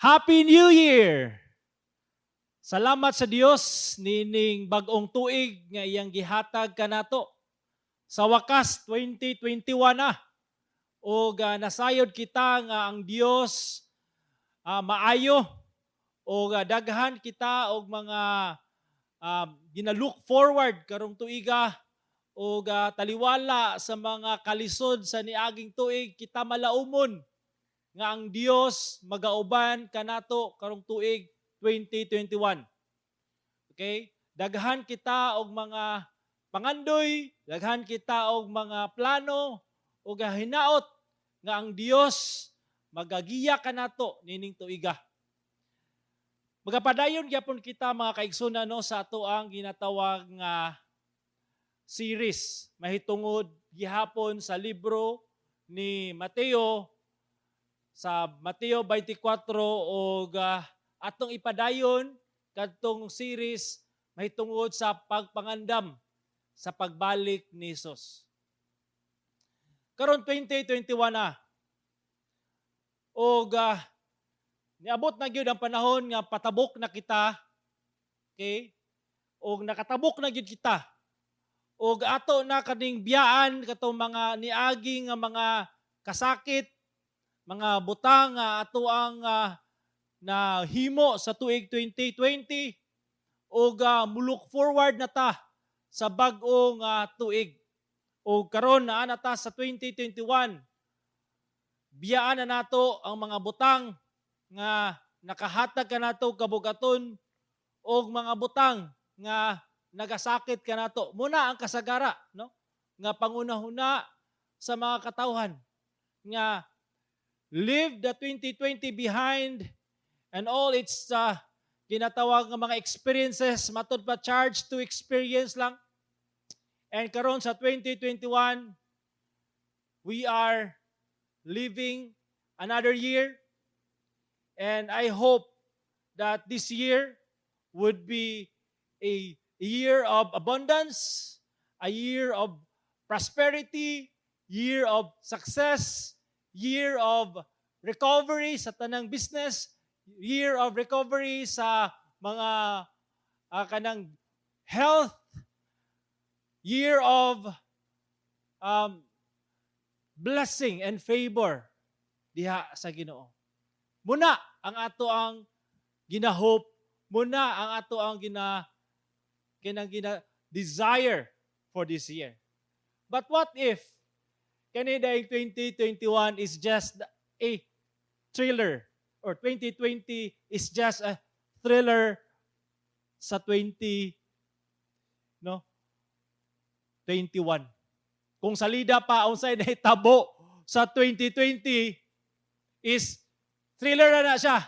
Happy New Year! Salamat sa Dios nining bag-ong tuig nga iyang gihatag kanato. Sa wakas, 2021 na. Og nasayod kita nga ang Dios maayo og daghan kita og mga gina-look forward karong tuiga og taliwala sa mga kalisod sa niaging tuig, kita malaumon nga ang Dios magauban kanato karong tuig 2021. Okay? Daghan kita og mga pangandoy, daghan kita og mga plano ug hinaot nga ang Dios magagiya kanato nining tuiga. Magapadayon gyapon kita, mga kaigsunan, no, sa ato ang ginatawag nga series mahitungod gihapon sa libro ni Mateo, sa Mateo 24, og atong ipadayon kadtong series mahitungod sa pagpangandam sa pagbalik ni Jesus. Karon 2021 na. Og niabot na gyud ang panahon nga patabok na kita. Okay? Og nakatabok na gyud kita. Og ato na kaning biyaan katong mga niagi nga mga kasakit, mga butang nga ato ang na himo sa tuig 2020 og look forward na ta sa bag-o nga tuig. Og karon naa na ta sa 2021. Biyaan na nato ang mga butang nga nakahatag kanato kabugaton og mga butang nga nagasakit kanato. Muna ang kasagara, no, nga pangunahuna sa mga katawhan nga leave the 2020 behind and all its ginatawag nga mga experiences, matud pa charge to experience lang. And karon sa 2021, we are living another year, and I hope that this year would be a year of abundance, a year of prosperity, year of success, year of recovery sa tanang business, year of recovery sa mga kanang health, year of blessing and favor diha sa Ginoo. Muna ang ato ang ginahope, muna ang ato ang gina kinang gina desire for this year. But what if kani dahil 2021 is just a thriller or 2020 is just a thriller sa 20, no, 21? Kung salida pa unsay nahitabo sa 2020 is thriller na na siya.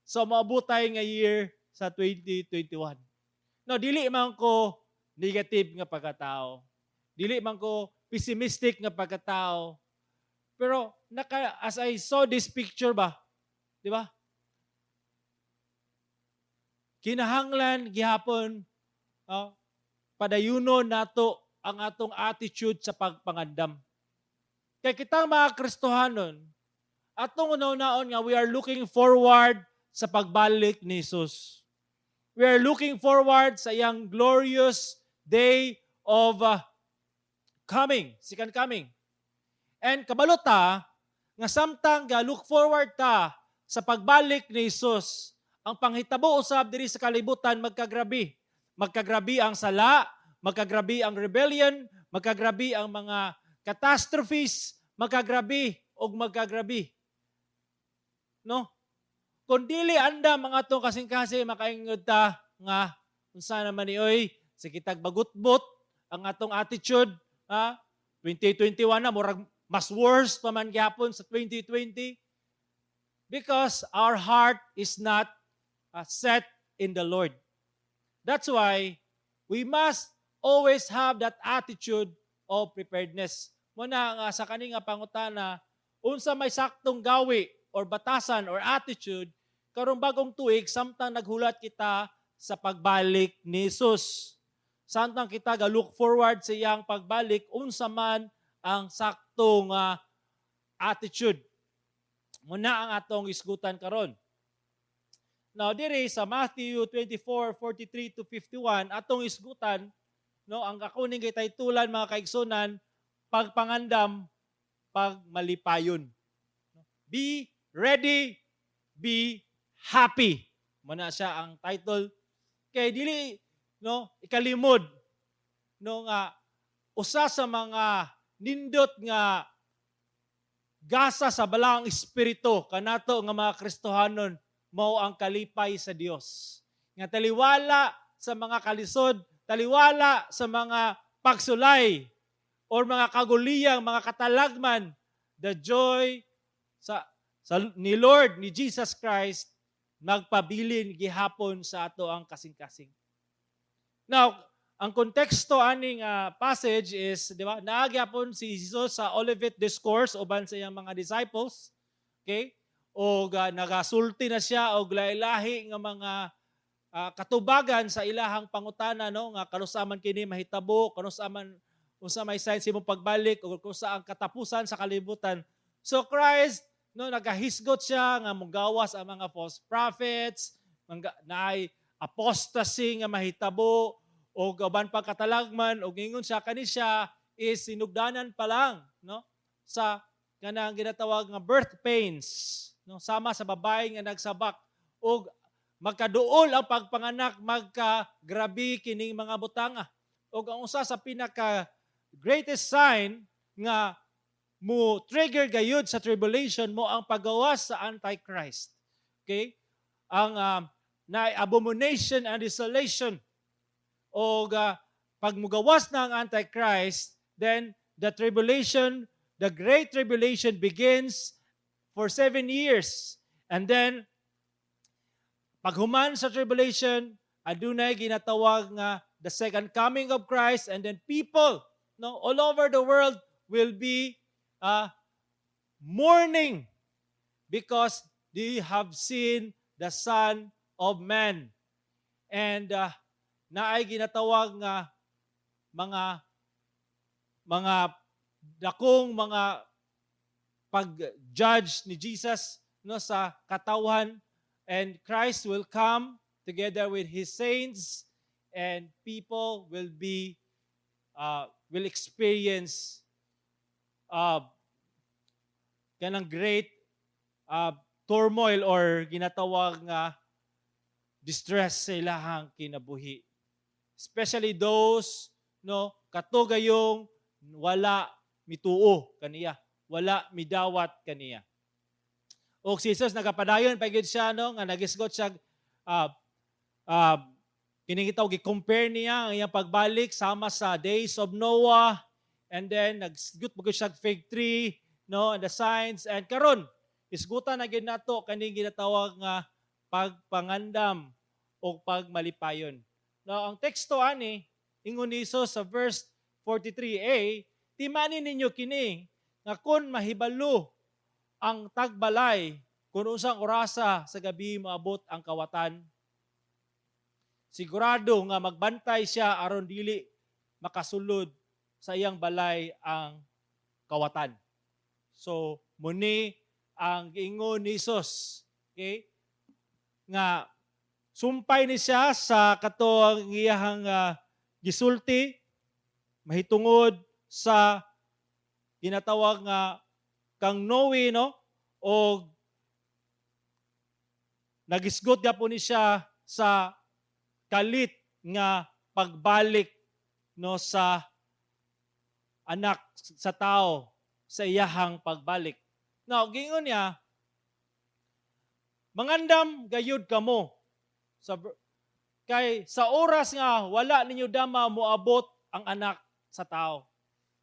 So maabot nga year sa 2021. No, dili man ko negative nga pagkatao. Dili man ko pessimistic nga pagkatao. Pero as I saw this picture ba, di ba? Kinahanglan gihapon padayunon nato ang atong attitude sa pagpangandam. Kay kitang mga Kristohanon, atong unaw-naon nga we are looking forward sa pagbalik ni Jesus. We are looking forward sa iyang glorious day of coming, second coming. And kabalo ta nga samtang ga look forward ta sa pagbalik ni Jesus, ang panghitabo usab diri sa kalibutan magkagrabi. Magkagrabi ang sala, magkagrabi ang rebellion, magkagrabi ang mga catastrophes, magkagrabi og magkagrabi. No? Kung dili andam ang atong kasing-kasing, makaingod ta nga unsa naman ni oy, sige tag bagutbot ang atong attitude, ha? 2021 na, murag mas worse pa man gyapon sa 2020 because our heart is not set in the Lord. That's why we must always have that attitude of preparedness. Muna nga sa kani nga pangutana, unsa may saktong gawi or batasan or attitude karong bagong tuig samtang naghulat kita sa pagbalik ni Jesus? Samtang kita ga look forward sa iyang pagbalik, unsa man ang saktong attitude? Muna ang atong isgutan karon. Now, diri sa Matthew 24:43 to 51, atong isgutan, no, ang ako ning gitaytulan, mga kaigsunan, "Pagpangandam, Pagmalipayon." Be ready, be happy. Mao na siya ang title. Kay dili, no, ikalimod, no, nga usa sa mga nindot nga gasa sa Balaang Espiritu kanato nga mga Kristohanon mao ang kalipay sa Dios. Nga taliwala sa mga kalisod, taliwala sa mga pagsulay or mga kaguliyang, mga katalagman, the joy sa ni Lord, ni Jesus Christ, magpabilin gihapon sa ato ang kasing-kasing. Now, ang konteksto aning passage is, di ba, naa gyapon si Jesus sa Olivet Discourse uban sa iyang mga disciples. Okay? O nagasulti na siya og lahi-lahi nga mga katubagan sa ilahang pangutana, no, nga kanus-a man kini mahitabo, kanus-a man, unsa may sign sa imong pagbalik o kung sa ang katapusan sa kalibutan. So Christ, no, nagahisgot siya nga mugawas ang mga false prophets, naay apostasy nga mahitabo o uban pang katalagman, og ingon siya kani siya is sinugdanan pa lang, no, sa kanang ginatawag nga birth pains, no, sama sa babae nga nagsabak og magkaduol ang pagpanganak, magkagrabe kining mga butanga. Og ang usa sa pinaka greatest sign nga mo trigger gayud sa tribulation mao ang paggawas sa Antichrist. Okay? Ang na abomination and desolation, o pag mugawas na ang Antichrist, then the tribulation, the great tribulation begins for 7 years. And then paghuman sa tribulation, adunay ginatawag nga the second coming of Christ, and then people, no, all over the world will be mourning because they have seen the Son of Man. And naay ginatawag nga mga dakong mga pag-judge ni Jesus, no, sa katawhan, and Christ will come together with his saints and people will experience kanang great turmoil or ginatawag nga distress sa ilahang kinabuhi. Especially those, no, kato gayong wala mituo kaniya, wala midawat kaniya. O si Jesus nagapadayon pa gyud siya, no, nga nagisgot siya, kining itaw gi-compare niya ang iyang pagbalik sama sa days of Noah, and then nagsgot mo siya fig tree, no, and the signs, and karon isgutan na gyud nato kaning ginatawag nga pagpangandam o pagmalipayon. Now, ang teksto ani, ingon ni Jesus sa verse 43a, "Timani ninyo kini nga kon mahibalo ang tagbalay kung unsang orasa sa gabi moabot ang kawatan, sigurado nga magbantay siya aron dili makasulod sa iyang balay ang kawatan." So, muni ang giingon ni Jesus. Okay? Nga sumpay ni siya sa katong iyahang gisulti mahitungod sa ginatawag nga kang Noe, no, og nagisgot gyapon ni siya sa kalit nga pagbalik, no, sa Anak sa Tao sa iyahang pagbalik. Now, gingon niya, "Mangandam gayud kamo sa kay sa oras nga wala ninyo dama moabot ang Anak sa Tao."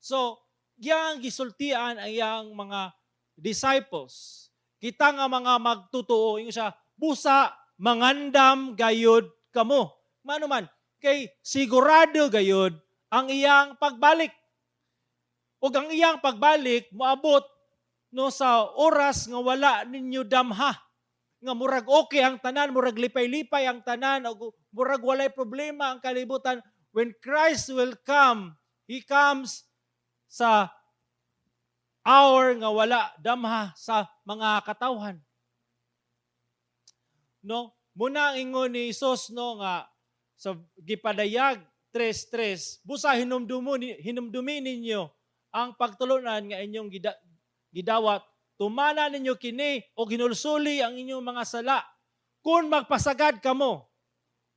So, iyang gisultian ang iyang mga disciples. Kita nga mga magtutuo, ingon siya, "Busa mangandam gayud kamo." Mano man, kay sigurado gayud ang iyang pagbalik. Ug ang iyang pagbalik moabot, no, sa oras nga wala ninyo damha. Nga murag okay ang tanan, murag lipay-lipay ang tanan, ug murag walay problema ang kalibutan. When Christ will come, He comes sa hour nga wala damha sa mga katawhan. No? Muna ang ingon ni Jesus, no, nga sa gipadayag 3:3, "Busa hinumdumi ninyo ang pagtulunan nga inyong gidawat, tumana ninyo kini og hinulsuli ang inyong mga sala. Kung magpasagad kamo,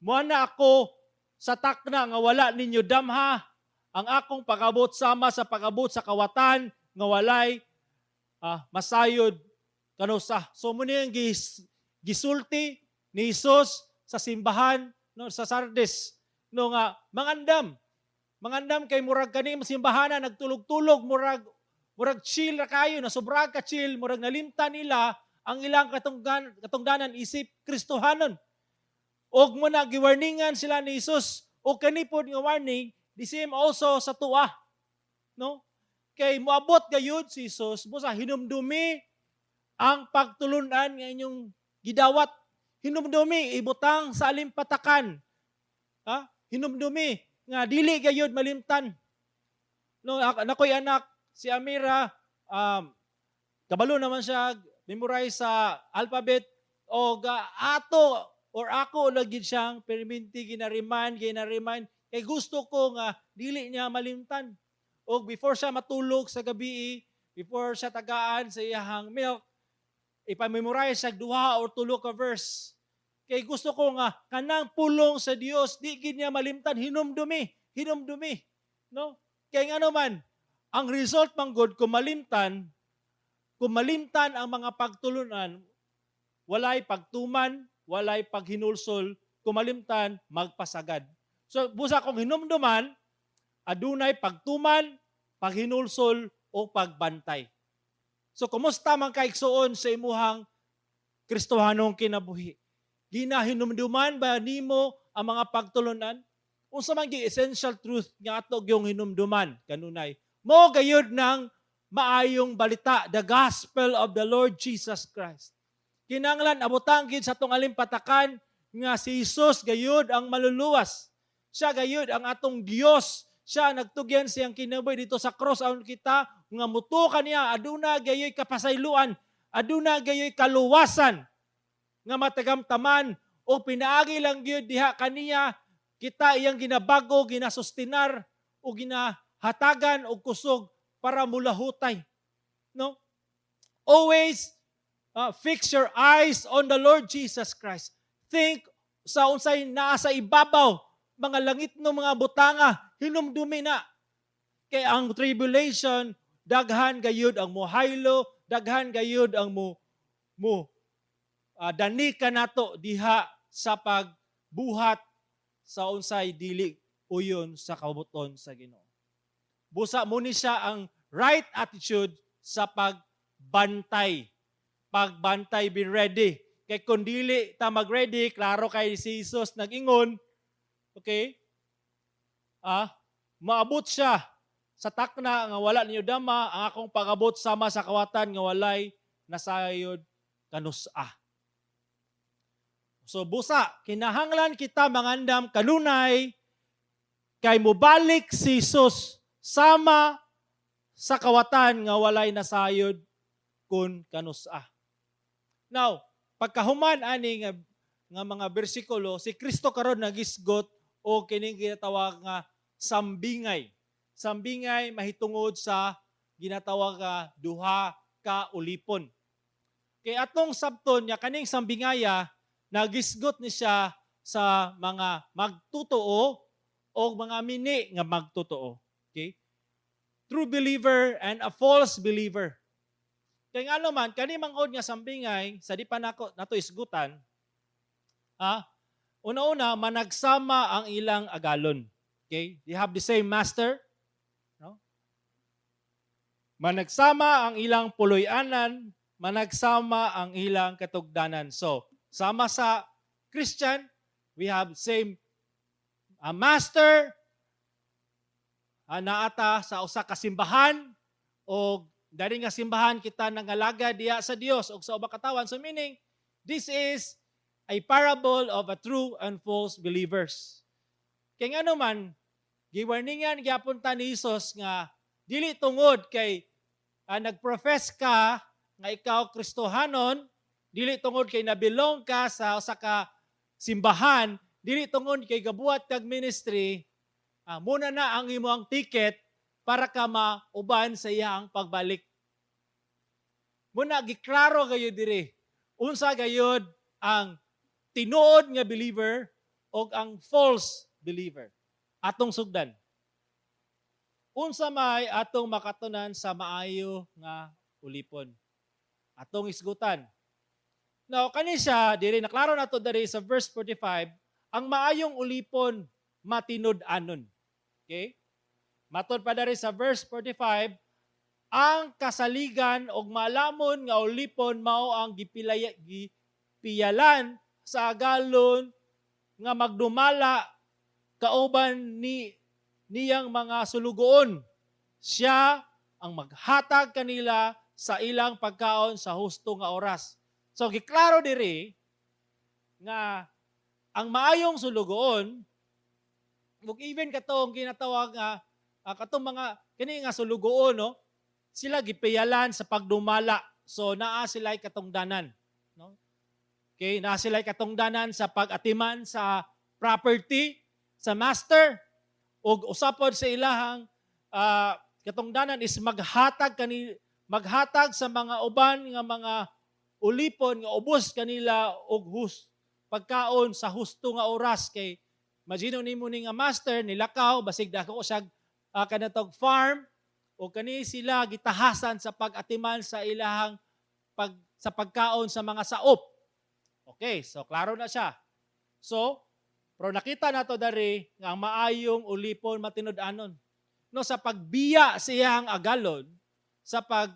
muana ako sa takna nga wala ninyo damha ang akong pag-abot sama sa pag-abot sa kawatan nga walay masayod kanusa." So mo ang gisulti ni Jesus sa simbahan, no, sa Sardis, no, nga mangandam. Mangandam kay murag kani simbahan na nagtulog-tulog, murag chill ra kayo, na sobra ka chill, murag nalimtan nila ang ilang katungdanan isip Kristohanon. Og mo na giwarningan sila ni Jesus, og kani pod nga warning, the same also sa atoa. No? Kay moabot gayud si Jesus, busa hinumdumi ang pagtulunan nga inyong gidawat. Hinumdumi, ibutang sa alimpatakan. Ha? Hinumdumi nga dili gayud malimtan. No, nakoy anak si Amira, kabalo naman siya memorize sa alphabet o ato or ako lagi siyang perminti gina-remind kay gusto ko nga dili niya malimtan. Og before siya matulog sa gabi, before siya tagaan sa iyahang milk, ipamemorize siya duha or tulo ka verse. Kay gusto ko nga kanang pulong sa Dios di gid niya malimtan, hinumdumi, hinumdumi, no? Kay ngano man, ang result man gud kung malimtan ang mga pagtulunan, walay pagtuman, walay paghinulsol, kung malimtan, magpasagad. So busa kung hinumduman, adunay pagtuman, paghinulsol o pagbantay. So kumusta man ka, igsuon, sa imuhang Kristohanong kinabuhi? Ginahinumduman ba nimo ang mga pagtulunan? Unsa man gi essential truth nga ato gyung hinumduman kanunay? Mo gayud ng maayong balita, the gospel of the Lord Jesus Christ. Kinanglan abutang gid sa atong alimpatakan nga si Jesus gayud ang maluluwas. Siya gayud ang atong Dios. Siya nagtugyan siyang kinabuhi dito sa cross aron kita nga mutuo kaniya aduna gayoy kapasayloan, aduna gayoy kaluwasan nga matagamtaman o pinaagi lang gyud diha kaniya kita iyang ginabago, ginasustinar o ginahatagan og kusog para mulahutay. No? Always fix your eyes on the Lord Jesus Christ. Think sa unsay naa sa ibabaw, mga langit no mga butanga, hinumdumi na. Kay ang tribulation, daghan gayud ang mohaylo, daghan gayud ang mo mo dani kanato diha sa pagbuhat sa unsay dili uyon sa kabubut-on sa Ginoo. Busa mo ni siya ang right attitude sa pagbantay. Pagbantay, be ready. Kay kung dili ta mag-ready, klaro kay si Jesus nag-ingon, okay? Maabot siya sa takna nga wala ninyo dama ang akong pag-abot sama sa kawatan nga walay nasayod kanusa. So busa, kinahanglan kita mangandam kanunay kay mobalik si Jesus sama sa kawatan nga walay nasayod kun kanusa. Now, pagkahuman ani nga mga bersikulo, si Kristo karon nagisgot o kining ginatawag nga sambingay. Sambingay mahitungod sa ginatawag nga duha ka ulipon. Kay atong sabton niya kaning sambingaya, nagisgot ni siya sa mga magtotoo o mga mini nga magtotoo. Okay? True believer and a false believer. Kay ngano man kani mangod nga sambingay sa di pa nako nato isgutan, una-una, managsama ang ilang agalon. Okay? They have the same master, no? Managsama ang ilang puloy-anan, managsama ang ilang katugdanan. So, sama sa Christian, we have same master, naata sa usa ka simbahan o dari nga simbahan kita nangalaga diya sa Dios og sa ubang katawan. So meaning, this is a parable of a true and false believers. Kay ngano man, giwarningan gyapon ta ni Jesus nga dili tungod kay nagprofess ka nga ikaw Kristohanon, dili tungod kay nabilong ka sa usa ka simbahan, dili tungod kay gabuhat kag ministry, muna na ang imong ticket para ka mauban sa iyang pagbalik. Muna giklaro gayud diri unsa gayud ang tinuod nga believer o ang false believer. Atong sugdan. Unsa may atong makatunan sa maayo nga ulipon? Atong isgutan. Now, kani siya, diri naklaro nato diri sa verse 45, ang maayong ulipon matinud-anon. Okay? Matod pa diri sa verse 45, ang kasaligan og maalamon nga ulipon mao ang gipiyalan sa agalon nga magdumala kauban ni niyang mga sulugoon. Siya ang maghatag kanila sa ilang pagkaon sa husto nga oras. So giklaro diri nga ang maayong sulugoon ug even katong ginatawag nga katong mga kini nga sulugoon, no, sila gipiyalan sa pagdumala. So naa sila katungdanan, no? Okay, naa sila katungdanan sa pag-atiman sa property sa master, ug usa pod sa ilahang katungdanan is maghatag sa mga uban nga mga ulipon nga ubos kanila og pagkaon sa husto nga oras. Kay imagine nimo ni nga master nilakaw, basig dako siya kanatog farm, o kani sila gitahasan sa pag-atiman sa ilahang sa pagkaon sa mga saop. Okay, so klaro na siya. So, pero nakita nato dari nga ang maayong ulipon matinud-anon. No, sa pagbiya sa iyang agalon, sa pag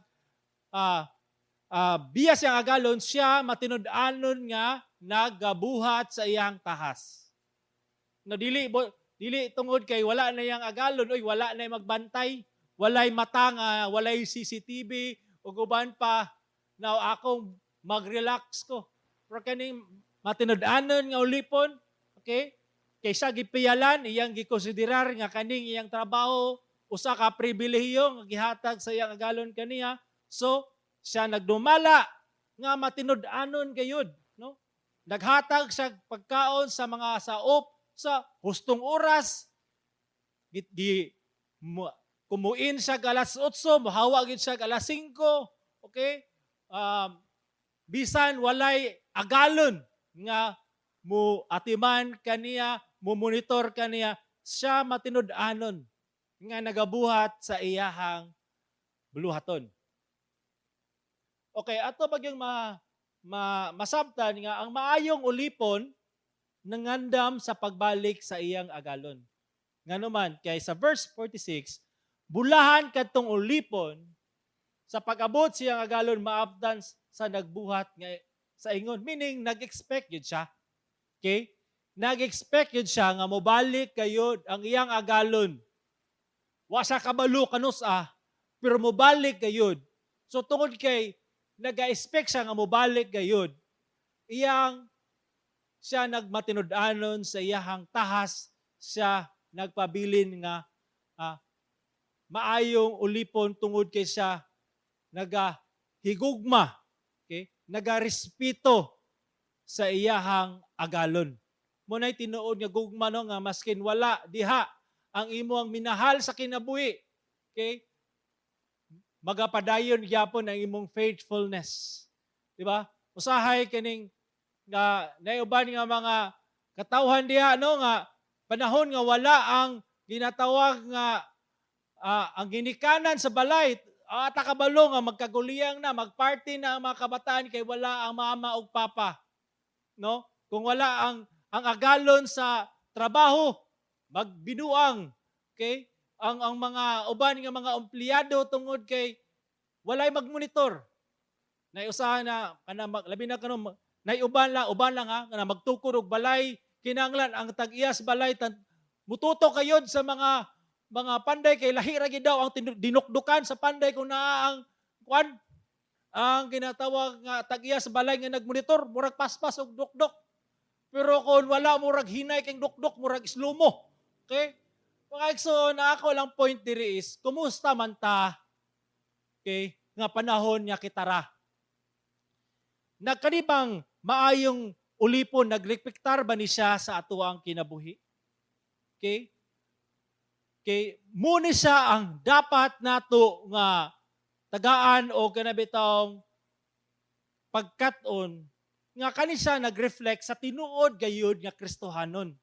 biya siyang agalon, siya matinud-anon nga nagabuhat sa iyang tahas. No, dili tungod kay wala na iyang agalon, oy, wala na magbantay, walay mata nga, walay CCTV ug uban pa, now akong mag-relax ko. Pero kaning matinud-anon nga ulipon, okay? Kay siya gipiyalan, iyang gikonsiderar nga kaning iyang trabaho usa ka pribilehiyo nga gihatag sa iyang agalon kaniya. So, siya nagdumala nga matinud-anon gayud, no? Naghatag siya pagkaon sa mga saop sa hustong oras. Kumuin siya alas 8, mohawa gid siya alas 5, okay? Bisan walay agalon nga mo atiman kaniya, mo monitor kaniya, siya matinud-anon nga nagabuhat sa iyahang buluhaton. Okay, ato bagyong masabtan nga ang maayong ulipon nangandam sa pagbalik sa iyang agalon. Ngano man, kay sa verse 46, bulahan kadtong ulipon sa pag-abot siyang agalon maabdan sa nagbuhat nga sa ingon. Meaning, nag-expect yun siya. Okay? Nag-expect yun siya nga mobalik kayod ang iyang agalon. Wa siya kabalo kanus pero mobalik gayud. So tungod kay naga-expect siya nga mobalik gayud, iyang siya nagmatinud-anon sa iyahang tahas, siya nagpabilin nga maayong ulipon tungod kay siya nagahigugma, okay? Nagarespeto sa iyahang agalon. Mo nay tinuod nga gugma, no, nga maskin wala diha ang imong minahal sa kinabuhi, okay? Magapadayon gyapon ang imong faithfulness. Di ba? Usahay kining nga naiuban nga mga katawhan diha, no, nga panahon nga wala ang ginatawag nga ang ginikanan sa balay, ata kabalo nga magkaguliyang na, magparty na ang mga kabataan kay wala ang mama ug papa, no? Kung wala ang agalon sa trabaho, magbinuang, okay, ang mga uban nga mga empleyado tungod kay walay magmonitor. Naiusahan na kana labi na kano naiuban lang, uban lang ha, kana magtukod og balay, kinahanglan ang tag-iyas balay mututo kayod sa mga panday kay lahi ra gid daw ang dinukdukan sa panday kung naa ang kwan, ang ginatawag nga tag-iya sa balay nga nagmonitor, murag paspas og dukdok. Pero kung wala, murag hinay kay dukdok, murag slow-mo. Okay, mga igsoon, na ako lang point diri is kumusta man ta, okay, nga panahon nga kitara? Nagkanibang maayong ulipon nagrepektar ba ni siya sa atoang kinabuhi? Okay? Okay, mao ni siya ang dapat nato nga tagaan o kanabitong pagkat-on nga kani siya nag-reflect sa tinuod gayud nga Kristohanon.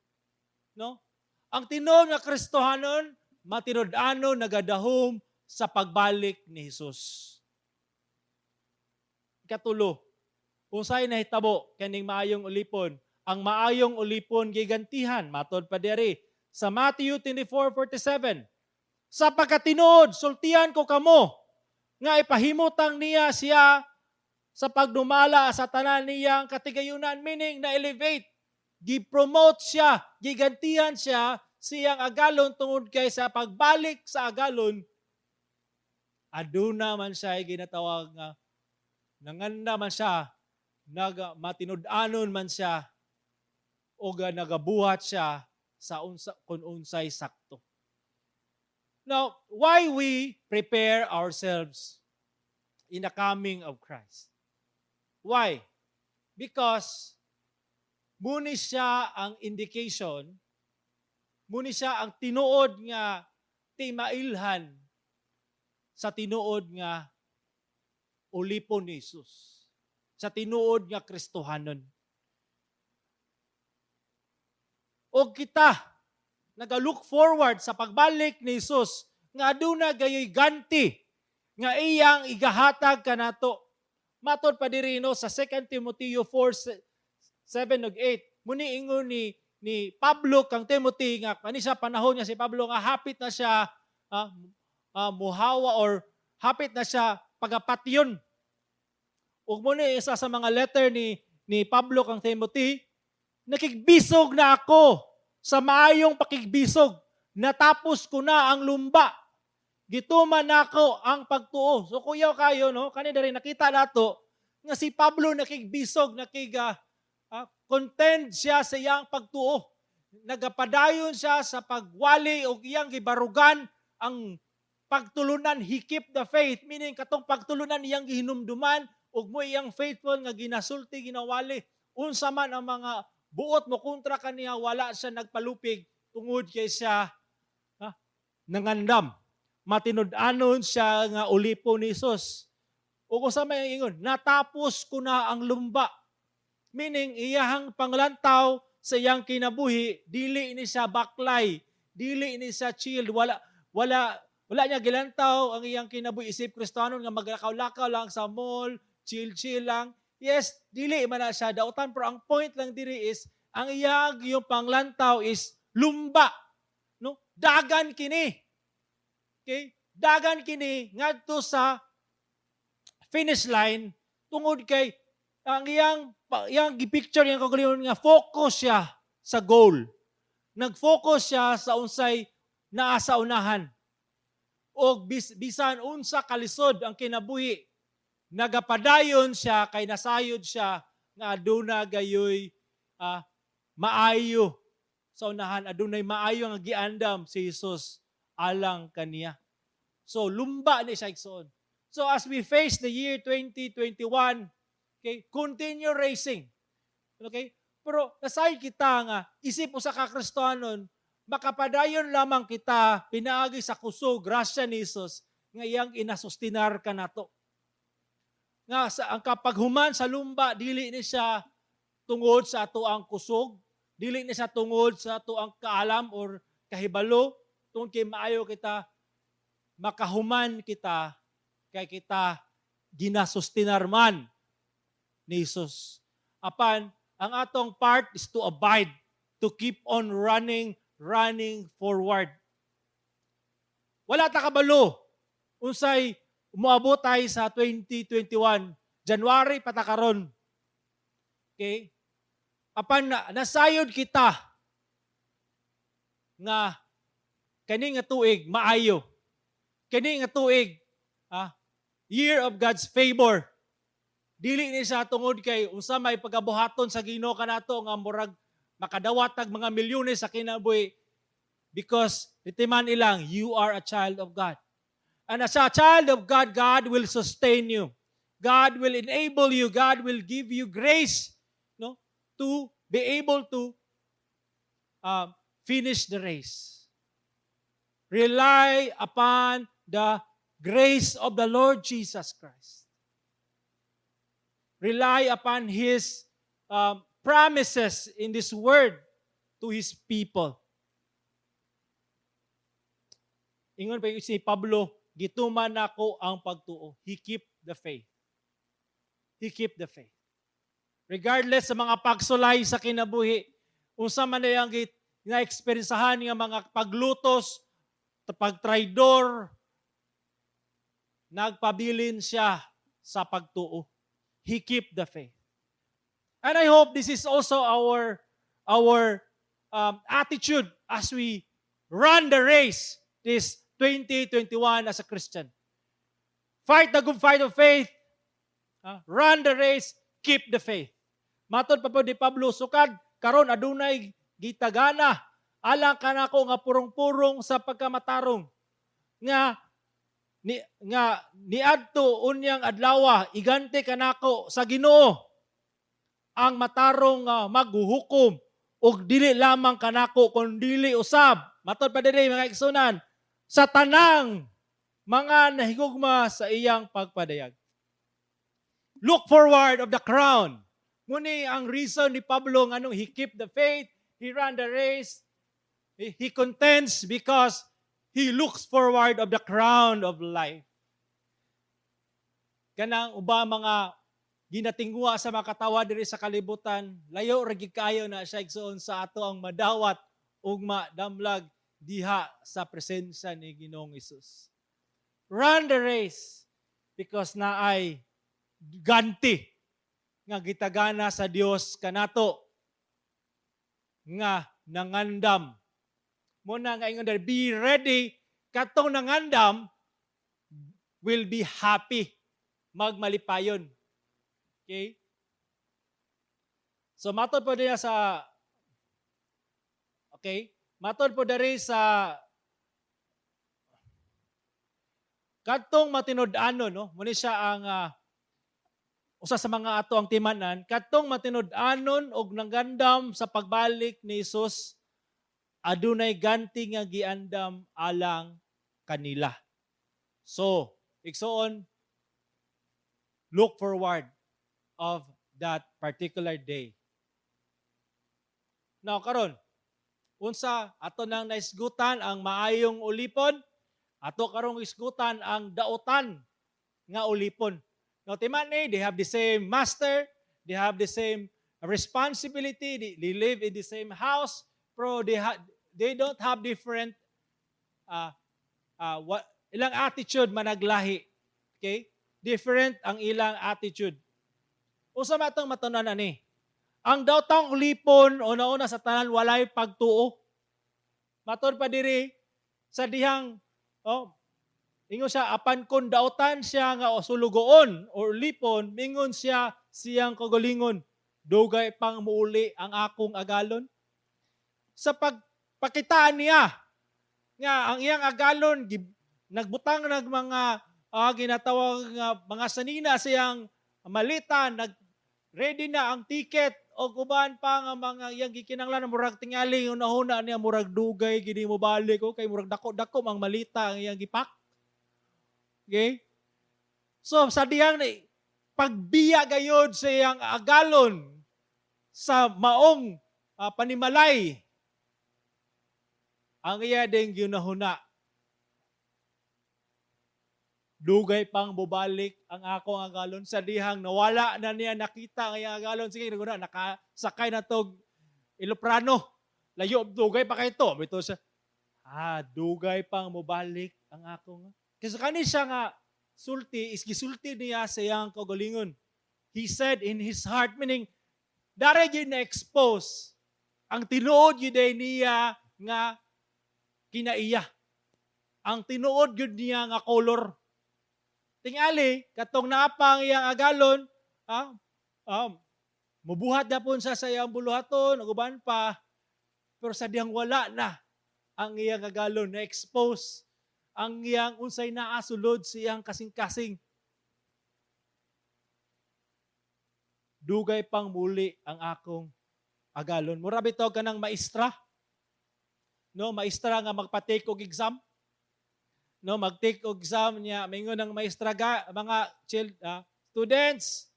No? Ang tinuod nga Kristohanon matinud-anon nagadahom sa pagbalik ni Jesus. Ikatulo, unsay nahitabo kaning maayong ulipon? Ang maayong ulipon gigantihan, matod pa diri sa Matthew 24:47. "Sa pagkatinuod, sultian ko kamo nga ipahimutang niya siya sa pagdumala sa tanan niyang katigayunan," meaning na elevate, gi-promote siya, gigantihan siya siyang agalon tungod kay sa pagbalik sa agalon aduna man siya ginatawag nga nanganda man siya, nag matinud-anon man siya o nagabuhat siya sa unsa kung unsay sakto. Now, why we prepare ourselves in the coming of Christ? Why? Because mao ni siya ang indication, mao ni siya ang tinuod nga timailhan sa tinuod nga ulipon ni Jesus, sa tinuod nga Kristohanon. O kita naga-look forward sa pagbalik ni Jesus nga aduna gayoy ganti nga iyang igahatag kanato. Matod pa diri, no, sa 2 Timoteo 4 7 ug 8. Mao ni ingon ni Pablo kang Timothy nga kani sa panahon niya si Pablo nga hapit na siya muhawa or hapit na siya pagapatyon. Ug mao ni isa sa mga letter ni Pablo kang Timothy, "Nakigbisog na ako sa maayong pakigbisog. Natapos ko na ang lumba. Gituman nako ang pagtuo." So kuyaw kayo, no, kani diri nakita nato nga si Pablo nakigbisog, nakig contend siya sa iyang pagtuo. Nagapadayon siya sa pagwali og iyang gibarugan ang pagtulunan. He keep the faith, meaning katong pagtulunan iyang gihinumduman ug mao iyang faithful nga ginasulti, ginawali. Unsa man ang mga buot mo kontra kaniya, wala siya nagpalupig tungod kay siya nangandam matinud-anon siya nga ulipon ni Jesus. Ug unsa may ingon, "Natapos ko na ang lumba," meaning iyahang panglantaw sa iyang kinabuhi, dili ni siya baklay, dili ni siya chill, wala wala wala niya gilantaw ang iyang kinabuhi isip Kristiyano nga maglakaw-lakaw lang sa mall, chill-chill lang. Yes, dili man na siya dautan, pero ang point lang diri is ang iyang yung panglantaw is lumba. No? Dagan kini. Okay? Dagan kini ngadto sa finish line tungod kay ang iyang gipicture iyang kaugalingon nga focus siya sa goal. Nag-focus siya sa unsay naa sa unahan. O bisan unsa kalisod ang kinabuhi, nagapadayon siya kay nasayod siya nga aduna gayoy maayo sa unahan, adunay maayo nga giandam si Jesus alang kaniya. So lumba ni siya, igsoon. So as we face the year 2021, okay, continue racing. Okay? Pero nasayod kita nga isip usa ka Kristohanon, makapadayon lamang kita pinaagi sa kusog, grasya ni Jesus nga iyang inasustinar kanato. Nga sa ang kapaghuman sa lumba, dili ni siya tungod sa ato ang kusog, dili ni siya tungod sa ato ang kaalam or kahibalo, tungod kay maayo kita, makahuman kita kay kita ginasustinar man ni Jesus. Apan ang atong part is to abide, to keep on running, running forward. Wala ta kabalo unsay moabot tayo sa 2021. January pa ta karon. Okay? Apan na, nasayod kita nga kani nga tuig maayo. Kani nga tuig year of God's favor. Dili ni siya tungod kay unsa may pagabuhaton sa Ginoo kanato nga murag makadawat tag mga milyones sa kinabuhi, because itiman ilang you are a child of God. And as a child of God, God will sustain you. God will enable you. God will give you grace, no, to to be able to finish the race. Rely upon the grace of the Lord Jesus Christ. Rely upon His promises in this word to His people. Ingon pa si Pablo, "Gituman nako ang pagtuo." He keep the faith. He keep the faith. Regardless sa mga pagsulay sa kinabuhi, unsa man ang na-eksperyensahan nga mga paglutos, pagtraidor, nagpabilin siya sa pagtuo. He keep the faith. And I hope this is also our attitude as we run the race this 2021 as a Christian. Fight the good fight of faith. Run the race, keep the faith. Matod pa pod ni Pablo, "Sukad karon adunay gitagana alang kanako nga purong-purong sa pagkamatarong nga niadto unyang adlawa iganti kanako sa Ginoo ang matarong nga maghuhukom, ug dili lamang kanako kundili usab," matod pa diri, mga igsuonan, "sa tanang mga nahigugma sa iyang pagpadayag." Look forward of the crown. Muni ang reason ni Pablo nganong he keep the faith, he ran the race, he contends because he looks forward of the crown of life. Kanang uba mga ginatingwa sa mga katawa diri sa kalibutan, layo ra gid kaayo na siya, igsoon, sa ato ang madawat ug madamlag diha sa presensya ni Ginoong Hesus. Run the race because naay ganti nga gitagana sa Dios kanato nga nangandam. Muna nga ingon there, be ready, katong nangandam will be happy, magmalipayon. Okay? So matod pod niya sa, okay? Matod pod diri sa kadtong matinud-anon, no? Muni siya ang usa sa mga ato ang timanan, kadtong matinud-anon og nangandam sa pagbalik ni Hesus, adunay ganti nga giandam alang kanila. So, igsoon, look forward of that particular day. Now karon, unsa ato nang naisgutan ang maayong ulipon, ato karong isgutan ang dautan nga ulipon. Now timan ni, they have the same master, they have the same responsibility, they live in the same house, pero they don't have different what ilang attitude managlahi. Okay? Different ang ilang attitude. Unsa man atong matunan ani? Ang daotang ulipon, una-una sa tanan, walay pagtuo. Matod pa diri sa dihang, oh, ingon siya, apan kon dautan siya nga sulugoon or ulipon, mingon siya siyang kaugalingon, "Dugay pang muuli ang akong agalon." Sa pagpakitaan niya nga ang iyang agalon nagbutang nag mga ginatawag nga mga sanina sa iyang malita, nag ready na ang ticket o uban pa nga mga iyang gikinahanglan. Murag tingali hunahuna niya, murag dugay gini mo balik ko kay murag dako-dako ang malita ang iyang gipak. Okay? So sa dihang ni pagbiya gayod sa iyang agalon sa maong panimalay, ang iya ding ginahuna, "Dugay pang bubalik ang akong agalon." Sa dihang nawala na niya nakita ang iyang agalon, sige, naguna nakasakay na tog eroplano, layo, dugay pa kay to. Bito siya, "Dugay pang mobalik ang akong." Kasi kani siya nga sulti is gisulti niya sa iyang kaugalingon. He said in his heart, meaning dara gyud na expose ang tinuod gyud niya nga kinaiya, ang tinuod gyud niya nga color. Tingali katong naapa ang iyang agalon, mubuhat gapon sa iyang buluhaton ug uban pa, pero sa dihang wala na ang iyang agalon, na expose ang iyang unsay naa sulod sa iyang kasing-kasing. "Dugay pang muli ang akong agalon. Mura bitaw kanang maestra. No, maestra nga magpa-take og exam. No, mag-take og exam niya, mingon ang maestra ga, mga child, "Students,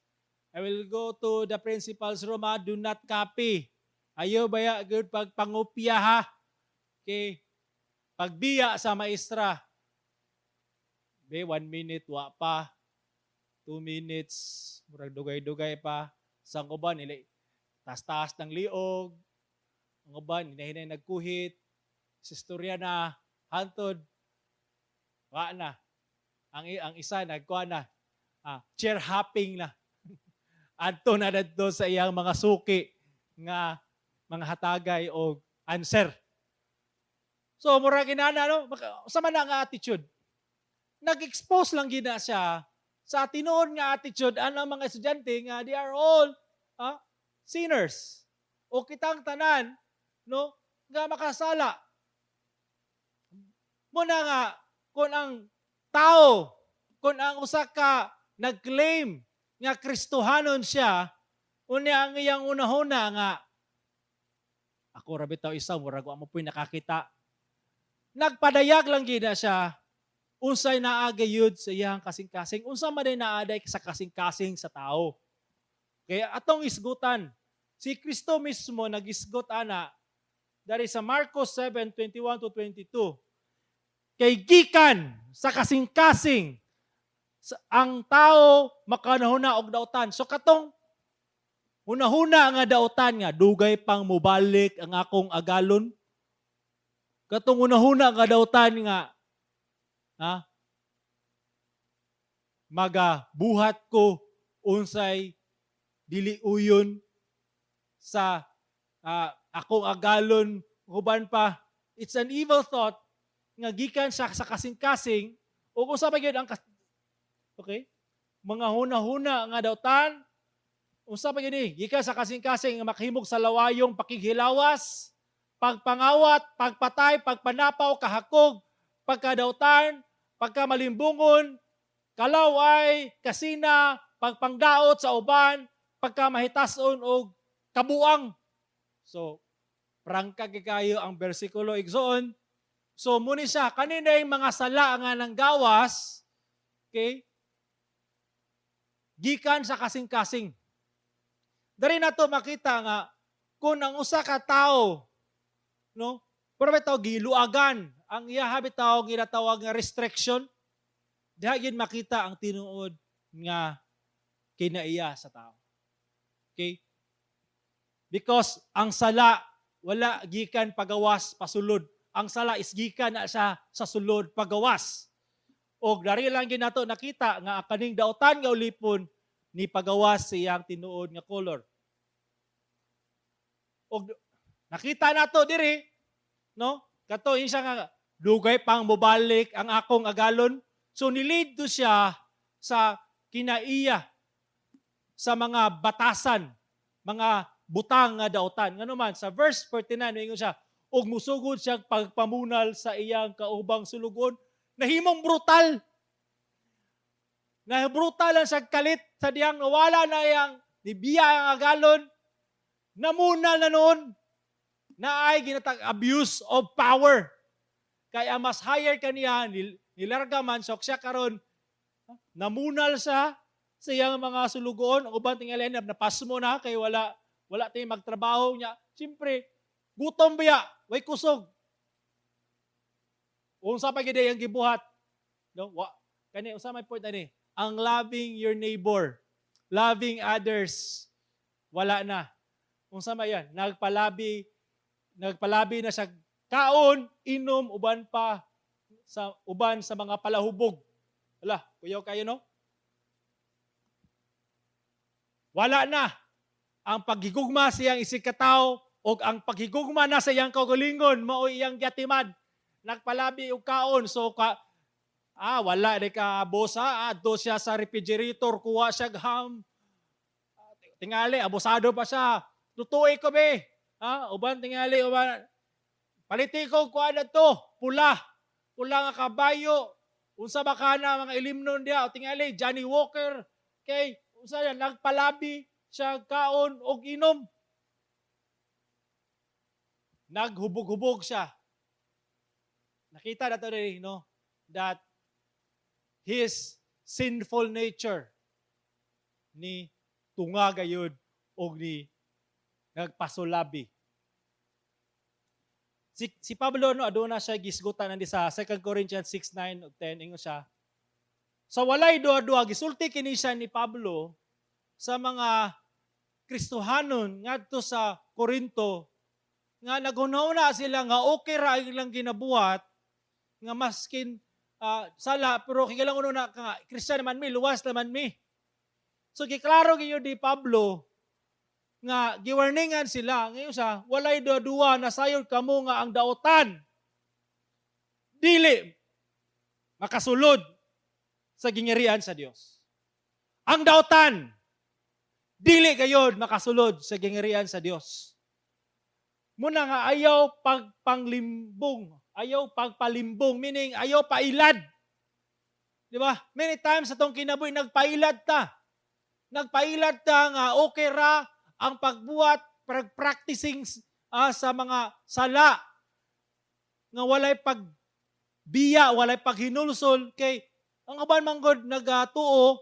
I will go to the principal's room, ha? Do not copy. Ayo baya gud pagpangopya, ha." Okay. Pagbiya sa maestra, be, 1 minute, wa pa. 2 minutes, murag dugay-dugay pa. Sa uban, nila taas-taas ng liog. Ang uban, hinahinay nagkuhit. Sa istorya na, hantod, wa na. Ang isa, nagkuha na. Chair hopping na. Adto na dadto sa iyang mga suki nga mga hatagay og answer. So mura ginana, no, sa man na nga attitude. Nag-expose lang gina siya sa tinuod nga attitude anang mga estudyante nga they are all sinners. O kitang tanan, no, nga makasala. Muna nga kung ang tao, kung ang usa ka nag-claim nga Kristohanon siya, unya ang iyang unahuna nga ako ra bitaw isa, murag wa mo puy nakakita. Nagpadayag lang gina siya unsay naa gayud sa iyang kasing-kasing, unsa man day naa day sa kasing-kasing sa tao. Kaya atong isgutan, si Kristo mismo nagisgot ana dari sa Marcos 7:21 to 22. Kay gikan sa kasing-kasing ang tao makanahuna og dautan. So katong hunahuna nga dautan nga dugay pang mobalik ang akong agalon. Katong hunahuna nga dautan nga ha, magabuhat ko unsay dili uyon sa akong agalon, uban pa, it's an evil thought nga gikan sa kasing-kasing o kung sa pa gyud ang okay, mga huna-huna nga dautan. Unsa pa gyud ni gikan sa kasing-kasing nga makahimog sa lawayong pakighilawas, pagpangawat, pagpatay, pagpanapaw, kahakog, pagkadautan, pagkamalimbungon, kalaway, kasina, pagpangdaot sa uban, pagkamahitason og kabuang. So prangka kayo ang bersikulo, igsoon. So muni siya kanina yung mga sala nga nang gawas, okay? Gikan sa kasing-kasing. Dari nato makita nga kung ang usa ka tawo, no? Pero bitaw giluagan ang iya bitaw ginatawag nga restriction, diha gyud makita ang tinuod nga kinaiya sa tao. Okay? Because ang sala wala gikan pagawas pasulod. Ang sala is gikan na siya sa sulod pagawas. Og dari lang ginato nakita nga ang kaning dautan nga ulipon ni pagawas sa iyang tinuod nga color. Og nakita nato diri, no? Kato siya nga dugay pang mobalik ang akong agalon. So nilid to siya sa kinaiya sa mga batasan, mga butang nga dautan. Ngano man sa verse 49 moingon siya, ug musugod siya pagpamunal sa iyang kaubang sulugon, nahimong brutal. Na brutal ang siya kalit sa diyang nawala na iyang nibiya ang agalon, namunal na noon na ay ginatag abuse of power. Kaya mas higher kaniya, nilarga man, so siya karon namunal siya sa iyang mga sulugoon. Ang uban tingali na napasmo na kay wala wala tay magtrabaho niya. Siyempre, gutom biya, way kusog. Unsa pa gid ang gibuhat? No, wa kani unsa may point ani? Ang loving your neighbor, loving others, wala na. Unsa man yan? Nagpalabi na siya kaon, inom, uban pa sa uban sa mga palahubog. Wala, kuyaw kayo, no? Wala na ang paghigugma sa iyang isig katawo o ang paghigugma na sa iyang kaugalingon mao iyang giatiman. Nagpalabi og kaon, so ka wala di ka bosa, adto siya sa refrigerator, kuha siya ham. Tingali abusado pa siya. "Tutuoy ko be." Ha, uban tingali uban paliti ko kuha na to, pula. Pula nga kabayo. Unsa ba kana mga ilimnon diha? Tingali Johnny Walker. Kay unsa yan, nagpalabi siya kaon og inom. Naghubog-hubog siya. Nakita na to rin, no? That his sinful nature ni tunga gayud og ni nagpasulabi. Si Pablo, no, aduna siya gisgutan andi sa 2 Corinthians 6, 9 ug 10. Ingon siya sa walay duha-duha, gisulti kini siya ni Pablo sa mga Kristohanon ngadto sa Corinto nga naghunahuna sila nga okay ra ang ilang ginabuhat nga maskin sala, pero kigalang uno na nga Kristiyan naman mi, luwas naman mi. So giklaro gyud ni Pablo nga giwarningan sila ngayon sa walay duha-duha, nasayod kamo nga ang daotan dili makasulod sa gingirian sa Dios. Ang daotan dili gayod makasulod sa gingirian sa Dios. Muna nga ayaw pagpanglimbong, ayaw pagpalimbong, meaning ayaw pailad. Di ba? Many times sa tong kinabuhi nagpailad ta. Nagpailad ta nga okay ra ang pagbuhat, pag-practicing sa mga sala nga walay pagbiya, walay paghinulsol, kay ang uban man gud nagatuo,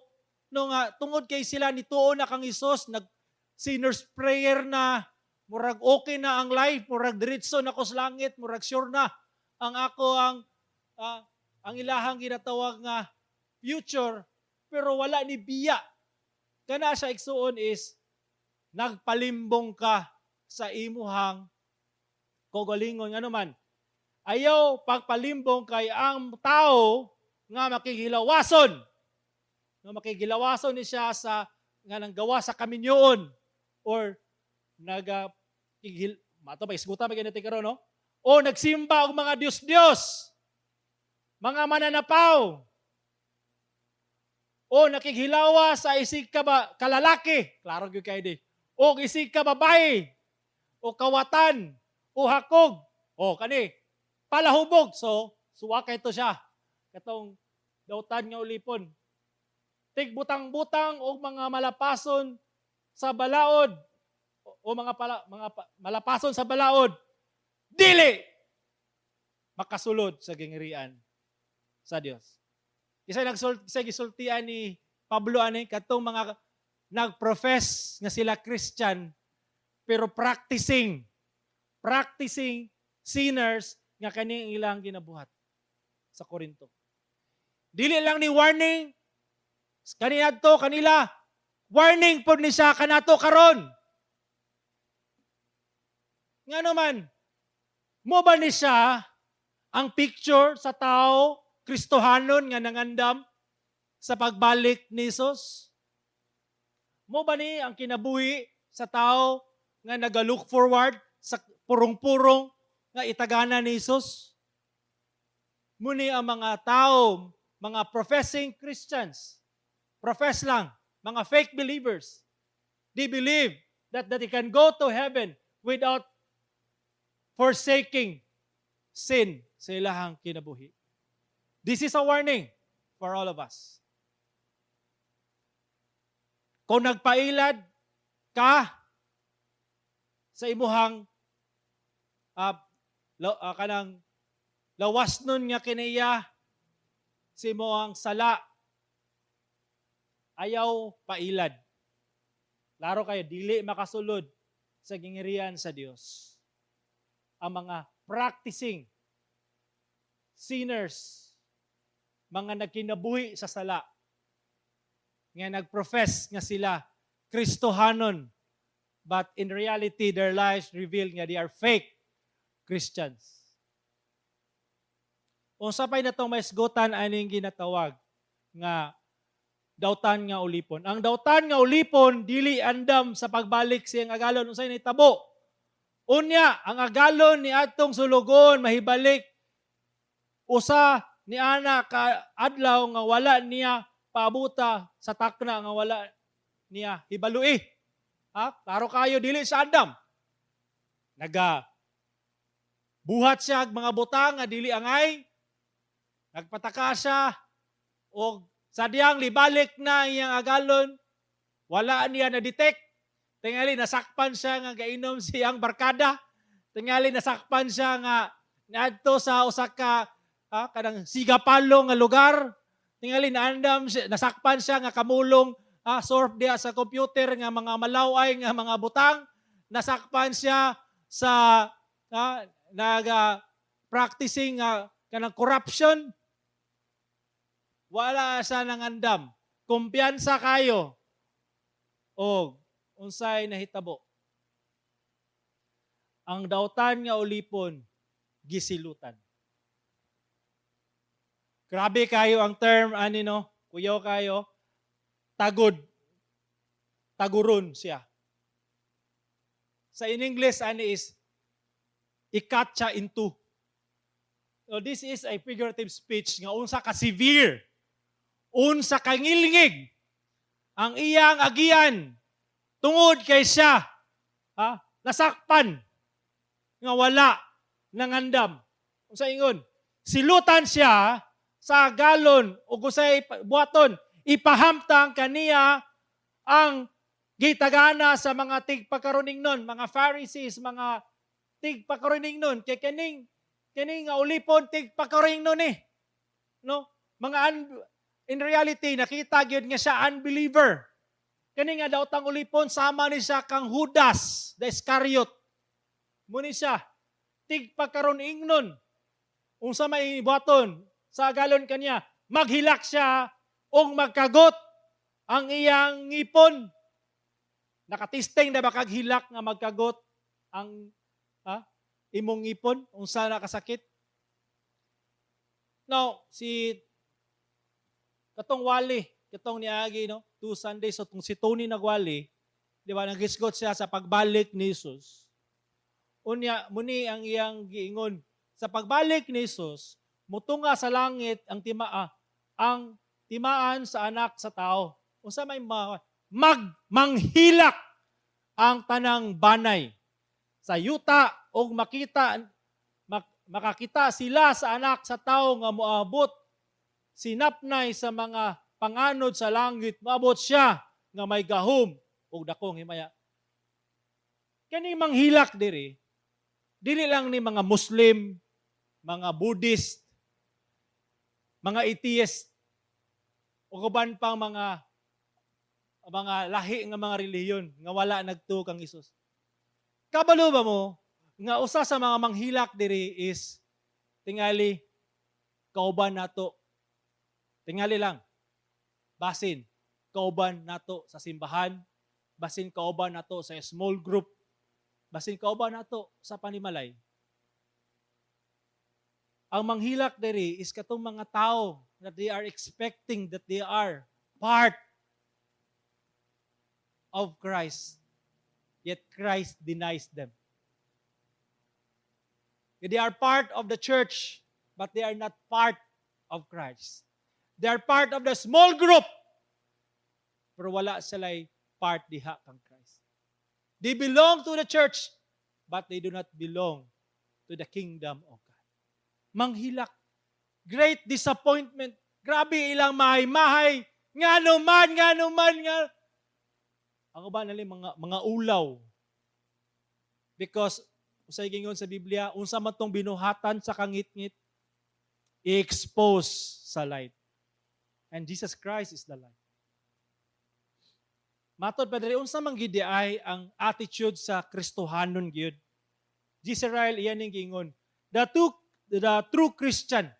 no, nga tungod kay sila nituo na kang Hesus, nag sinner's prayer na, murag okay na ang life, murag diretso na ko sa langit, murag sure na ang ako ang ilahang ginatawag nga future, pero wala ni biya. Kana siya, igsuon, is nagpalimbong ka sa imuhang kaugalingon. Ngano man, ayaw pagpalimbong kay ang tao nga makigilawason ni siya sa nga nang gawa sa kaminyoon or naga kigil mato ba isgutan ba ganito karon, no, o nagsimba og mga dios-dios, mga mananapaw, o nakighilawa sa isig ka ba kalalaki, klaro gyud kay di, o isig ka babae, o kawatan, o hakog, o kani palahubog. So suwakay to siya katong dautan nga ulipon, tigbutang-butang og mga malapason sa balaod o mga pala, mga malapason sa balaod, dili makasulod sa gingirian sa Dios. Isa gisultian ni Pablo ani katong mga nag-profess nga sila Christian pero practicing sinners nga kani ilang ginabuhat sa Corinto. Dili lang ni warning kaniadto kanila, warning pod ni siya kanato karon. Nga naman, mo ba ni siya ang picture sa tao Kristohanon nga nangandam sa pagbalik ni Jesus? Mo ba ni ang kinabuhi sa tao nga naga-look forward sa purong-purong nga itagana ni Jesus? Muni ang mga tao, mga professing Christians, profess lang, mga fake believers, they believe that they can go to heaven without forsaking sin sa ilahang kinabuhi. This is a warning for all of us. Kung nagpailad ka sa imuhang kanang lawas nun nga kiniya sa imuhang sala, ayaw pailad. Klaro kayo, dili makasulod sa gingirian sa Dios ang mga practicing sinners, mga nagkinabuhi sa sala, nga nagprofess nga sila Kristohanon, but in reality, their lives reveal nga they are fake Christians. Unsa pay natong maisgutan aning ginatawag nga dautan nga ulipon? Ang dautan nga ulipon dili andam sa pagbalik siyang agalon. Unsay nahitabo? Unya, ang agalon ni atong sulugon mahibalik usa ni ana ka adlaw nga wala niya paabuta sa takna nga wala niya hibalui. Ha? Klaro kayo, dili sa andam. Naga buhat siya og mga butang nga dili angay. Nagpataka siya og sadyang libalik na iyang agalon, wala niya na-detect. Tingali nasakpan siya nga gainom siyang barkada. Tingali nasakpan siya nga naadto sa usa ka kanang sigapalo nga lugar. Tingali naandam siya, nasakpan siya nga kamulong surf diha sa computer nga mga malaway nga mga butang. Nasakpan siya sa naga practicing kanang corruption. Wala siya nangandam. Kumpiyansa kayo. O unsay nahitabo? Ang dautan nga ulipon gisilutan. Grabe kayo ang term ani, no? Kuyaw kayo. Tagod. Taguron siya. Sa in English ani is i-cut siya into. So this is a figurative speech nga unsa ka severe, unsa ka ngilngig ang iyang agian tungod kay siya, ha, nasakpan nga wala nangandam. Unsa ingon? Silutan siya sa galon o gusay buhaton, ipahamtang kaniya ang gitagana sa mga tigpakaroningnon, mga Pharisees, mga tigpakaroningnon, kay kaning nga ulipon tigpakaroningnon eh. No? Mga in reality, nakita gyud nga siya unbeliever. Kani nga daotang ulipon, sama ni siya kang Judas the Iscariot. Muni siya tigpakaron ingnon. Unsa may buhaton sa galon kaniya, maghilak siya ug magkagot ang iyang ngipon. Nakatisting na ba kag hilak nga magkagot ang imong ngipon, unsa na kasakit? Now, si katong wali, katong niagi, no, 2 Sundays, so kung si Tony nagwali, di ba, nagisgot siya sa pagbalik ni Jesus. Unya, muni ang iyang giingon, sa pagbalik ni Jesus, mutunga sa langit ang timaan sa Anak sa Tao. Unsa may manghilak ang tanang banay sa yuta og makakita sila sa Anak sa Tao nga moabot sinapnay sa mga panganod sa langit, moabot siya nga may gahom ug dakong himaya. Kani manghilak diri, dili lang ni mga Muslim, mga Buddhist, mga atheist, o uban pang mga lahi nga mga relihiyon nga wala nagtuo kang Hesus. Kabalo ba mo nga usa sa mga manghilak diri is tingali kauban nato? Tingali lang. Basin kauban nato sa simbahan, basin kauban nato sa small group, basin kauban nato sa panimalay. Ang manghilak diri is katong mga tao that they are expecting that they are part of Christ, yet Christ denies them. They are part of the church, but they are not part of Christ. They are part of the small group, pero wala sila'y part diha kang Christ. They belong to the church, but they do not belong to the kingdom of God. Manghilak. Great disappointment. Grabe ilang mahay-mahay. Nga naman, nga naman, nga. Ang uban nila mga ulaw. Because usay gingon sa Biblia, unsa man tong binuhatan sa kangitngit, i-expose sa light. And Jesus Christ is the light. Matod pa diri, unsa man gid ay ang attitude sa Kristohanon gyud? J.C. Ryle, iyan ning giingon. The true Christian,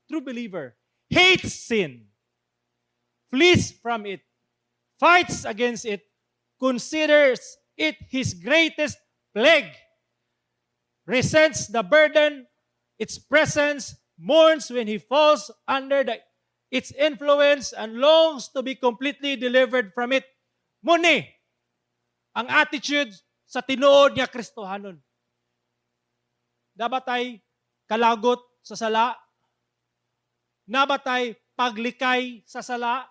true believer, hates sin, flees from it, fights against it, considers it his greatest plague, resents the burden, its presence, mourns when he falls under its influence, and longs to be completely delivered from it. Muni ang attitude sa tinuod nga Kristohanon. Dapat ay kalagot sa sala? Nabatay paglikay sa sala?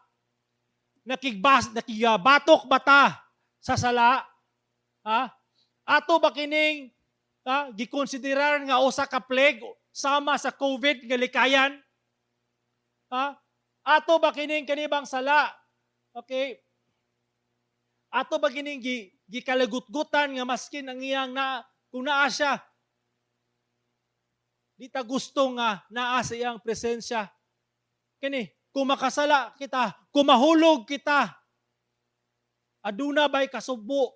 Nakigabatok bata sa sala? Ha? Ato ba kining, ha, gikonsiderar nga usa ka plague sama sa COVID nga likayan? Ha? Ato ba kining kanibang sala? Okay. Ato ba kining gikalagutgutan nga maskin ang iyang na kung naa siya Di ta gusto nga naa sa iyang presensya. Kini, kung makasala kita, kung mahulog kita, aduna ba'y kasubo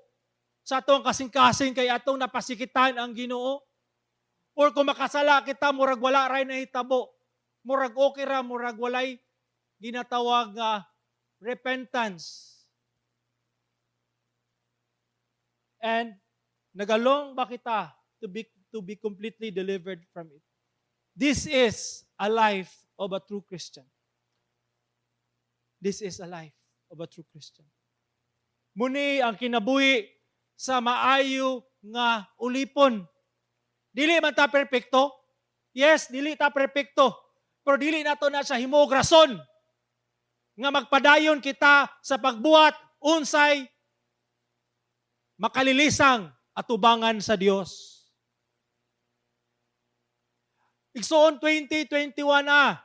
sa atong kasing-kasing kay atong napasikitan ang Ginoo? Or kung makasala kita, murag wala ray nahitabo. Murag okay ra, murag walay ginatawag nga repentance. And nagalong ba kita to be completely delivered from it? This is a life of a true Christian. This is a life of a true Christian. Muni ang kinabuhi sa maayo nga ulipon. Dili man ta perpekto. Yes, dili ta perpekto. Pero dili nato na siya himog rason nga magpadayon kita sa pagbuhat unsay makalilisang atubangan sa Dios. Igsoon, 2021 na.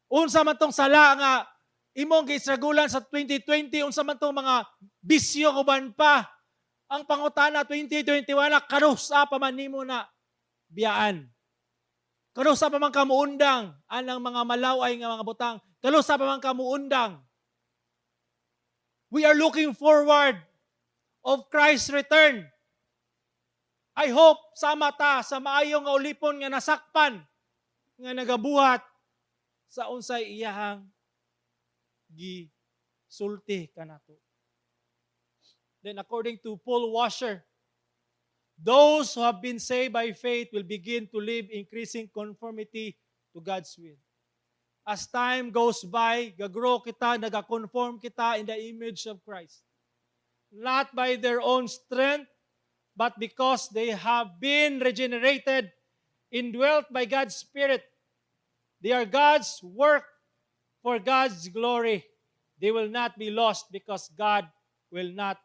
Unsa man tong sala nga imong gistragulan sa 2020, unsa man tong mga bisyo uban pa. Ang pangutana, 2021 na, kanusa pa man nimo na biyaan? Kanusa pa man ka muundang anang mga malaway nga mga butang? Kanusa pa man ka muundang? We are looking forward of Christ's return. I hope sama ta sa maayo nga ulipon nga nasakpan nga nagabuhat sa unsay iyahang gisulti kanato. Then according to Paul Washer, those who have been saved by faith will begin to live increasing conformity to God's will. As time goes by, gagrow kita, nagaconform kita in the image of Christ. Not by their own strength, but because they have been regenerated, indwelt by God's Spirit. They are God's work for God's glory. They will not be lost because God will not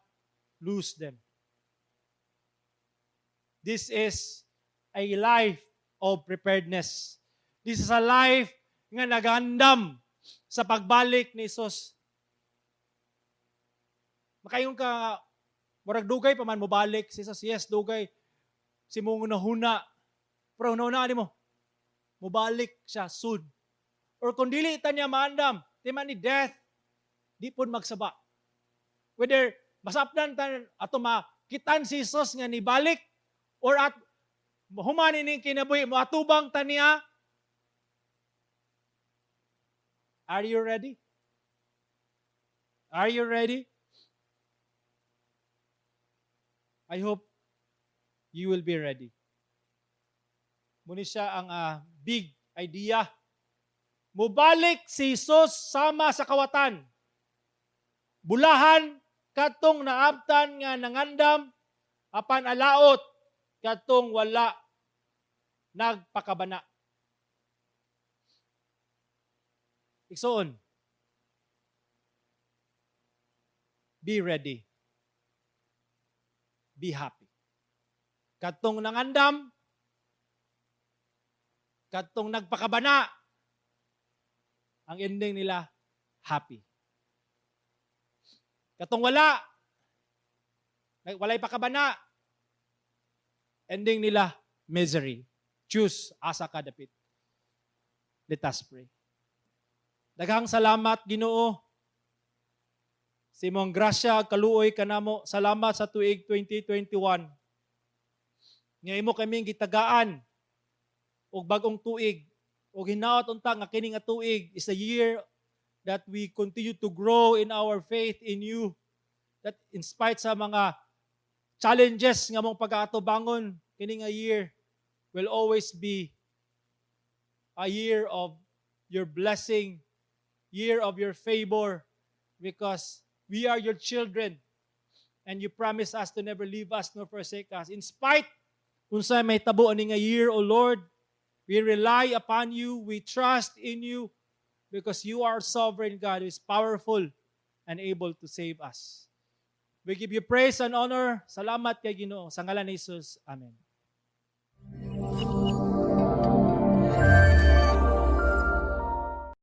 lose them. This is a life of preparedness. This is a life nga nagandam sa pagbalik ni Jesus. Makaingon ka, murag dugay pa man mobalik si Jesus. Yes, dugay. Sa imong hunahuna. Pero hunahuna mo, mobalik siya soon. Or kung dili ta niya maandam, di man ni death, di pud magsaba. Whether masapdan ta ato makitan si Jesus nga nibalik or at human ning kinabuhi moatubang ta niya. Are you ready? Are you ready? I hope you will be ready. Muni siya ang big idea. Mubalik si Jesus sama sa kawatan. Bulahan katong naabtan nga nangandam apan alaot katong wala nagpakabana. Igsoon, be ready. Be happy. Katong nangandam, katong nagpakabana, ang ending nila, happy. Katong wala, walay pakabana, ending nila, misery. Choose asa ka dapit. Let us pray. Daghang salamat, Ginoo, sa imong grasya kaluoy kanamo. Salamat sa tuig 2021. Nga imo kaming gitagaan og bag-ong tuig. Og hinaot unta nga kini nga tuig is a year that we continue to grow in our faith in you. That in spite sa mga challenges nga among pag-aatubangon, kini nga year will always be a year of your blessing, year of your favor, because we are your children and you promise us to never leave us nor forsake us. In spite kung sa may tabo ani nga year, O Lord, we rely upon you, we trust in you, because you are sovereign God who is powerful and able to save us. We give you praise and honor. Salamat kay Ginoo. Sa ngalan ni Jesus. Amen.